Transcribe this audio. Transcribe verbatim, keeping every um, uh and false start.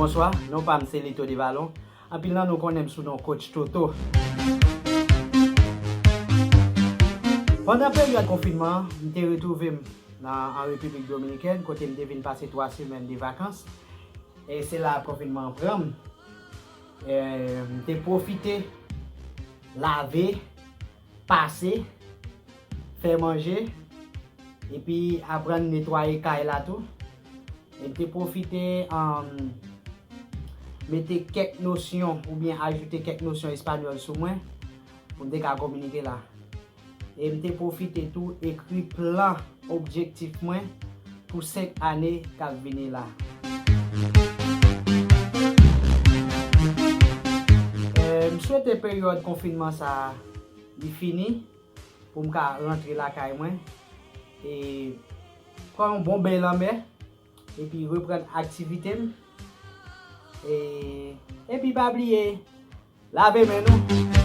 Bonswa, non pa m se Lito Devalon. Anpil nan nou konnen m sou non Coach Toto. Pandan peryòd konfinman an, m te retwouve m nan, an Repiblik Dominikèn, kote m te vin pase twa semèn de vakans. E se la konfinman an pran m. E, m te pwofite lave, pase, fè manje, epi aprann netwaye kay la tou. E m te pwofite, um, mete kèk nosyon oubyen ajoute kèk nosyon espanyòl sou mwen pou m te ka kominike la. E m te pwofite tou ekri plan objektif mwen pou senk ane k ap vini la. E, m swete peryòd konfinman sa a li fini pou m ka rantre lakay mwen e pran yon bon beny lanmè epi reprann aktivite m. E, epi pa bliye, lave men nou.